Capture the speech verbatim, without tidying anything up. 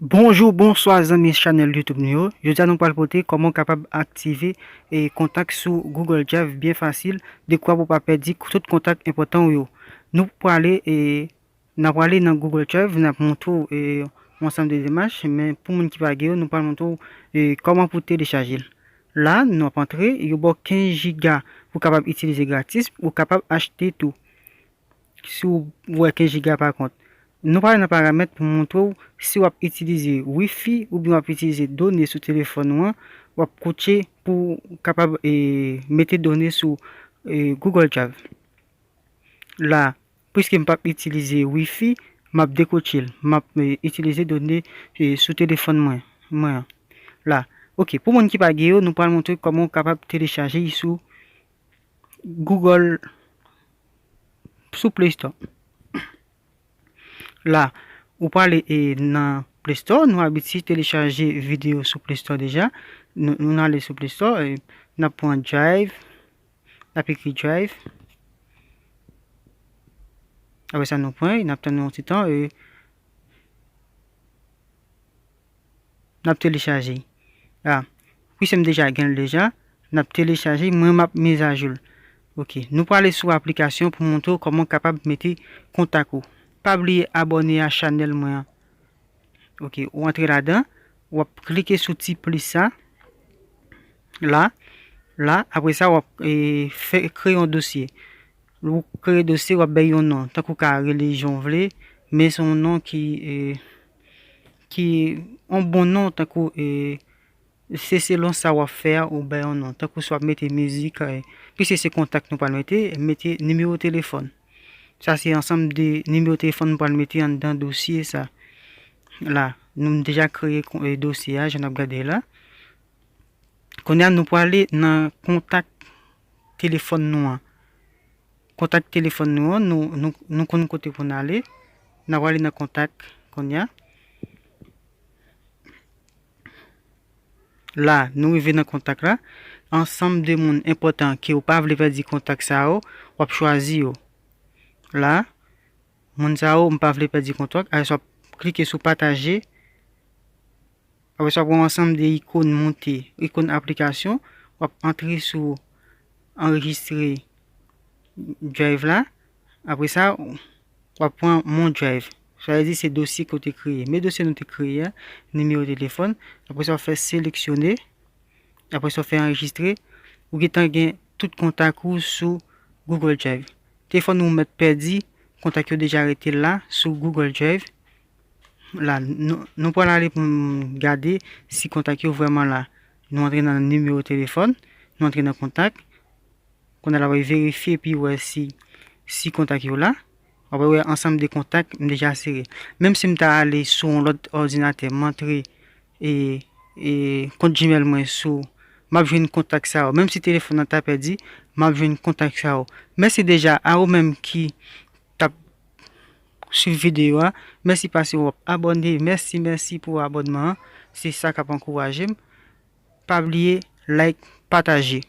Bonjou, bonswa zanmi chanèl YouTube nou yo. Jodi a nou pral pote kòman w kapab aktive e kontak sou Google Drive byen fasil, dekwa pou w pa pèdi tout kontak enpòtan w yo. Nou prale e n ap prale nan Google Drive, n ap montre w e yon ansanm de demach, men pou moun ki pa gen yo, nou pral montre w e kòman pou telechaje l. La, nou ap antre, yo ba w kenz jiga pou w kapab itilize gratis, ou kapab achte tou. Si w wè kenz jiga pa kont. Nou prale nan paramèt pou montre w si w ap itilize Wi-Fi oubyen w ap itilize done sou telefòn ou an, w ap kouche pou w kapab e, mete done sou e, Google Drive. La, piske m p ap itilize Wi-Fi, m ap dekouche l. M ap e, itilize done e, sou telefòn mwen. Mwen an. La. Ok, pou moun ki pa gen yo, nou pral montre kòman w kapab telechaje l sou Google sou Play Store. La, ou prale e, nan Play Store, nou abitye telechaje videyo sou Play Store deja. Nou, nou ale sou Play Store, e, n ap pran Drive, n ap ekri Drive. Apre sa, nou pran, n ap tann yon ti tan, e, n ap telechaje. A, piske m deja gen l deja, n ap telechaje, mwen m ap mizajou l. Ok, nou prale sou aplikasyon pou montre w kòman w kapab mete kontak ou. Pa bliye abòne a chanèl mwen an. Ok, ou antre ladan, w ap klike sou ti plis sa. La, la, apre sa, w ap e, fè, kreye yon dosye. Ou kreye dosye, w ap bay yon non, tankou w ka rele jan w vle, men se yon non ki e, ki yon bon non, tankou e, se selon sa w ap fè a, ou bay yon non, tankou si w ap mete mizik, e, piske se kontak nou pral mete, mete nimewo telefòn. Sa se ansanm de nimewo telefòn nou pral mete anndan dosye sa. La, nou deja kreye kon- e, dosye a, jan n ap gade la. Kounye a, nou prale nan kontak telefòn nou an. Kontak telefòn nou an, nou, nou, nou konn kote pou n ale. N ap prale nan kontak kounye a. La, nou rive nan kontak la. Ansanm de moun enpòtan ke w pa vle pèdi kontak sa yo, w ap chwazi yo. La, moun sa yo, m pa vle pèdi kontak. Alò, w ap klike sou pataje. Apre sa, w ap wè yon ansanm de ikòn monte, ikòn aplikasyon. W ap antre sou anrejistre Drive la. Apre sa, w ap pran Mon Drive. Sa vle di se dosye ke w te kreye. Men dosye nou te kreye a, nimewo telefòn. Apre sa, w ap fè seleksyone. Apre sa, w fè anrejistre. Ou gentan gen tout kontak ou sou Google Drive. Telefòn ou mèt pèdi, kontak yo deja rete la sou Google Drive. La, nou, nou pral ale pou n gade si kontak yo vrèman la. Nou antre nan nimewo telefòn, nou antre nan kontak. Kounye a la, w ap verifye epi wè si, si kontak yo la. W ap wè ansanm de kontak m deja sere. Menm si m ta ale sou yon lòt òdinatè, m antre e, e kont Gmail mwen sou, m ap jwenn kontak sa yo. Menm si telefòn nan ta pèdi, m ap jwenn kontak sa yo. Mèsi deja a ou menm ki t ap swiv videyo a. Mèsi paske w ap abòne. Mèsi, mèsi pou abònman an. Se sa k ap ankouraje m. Pa bliye like, pataje.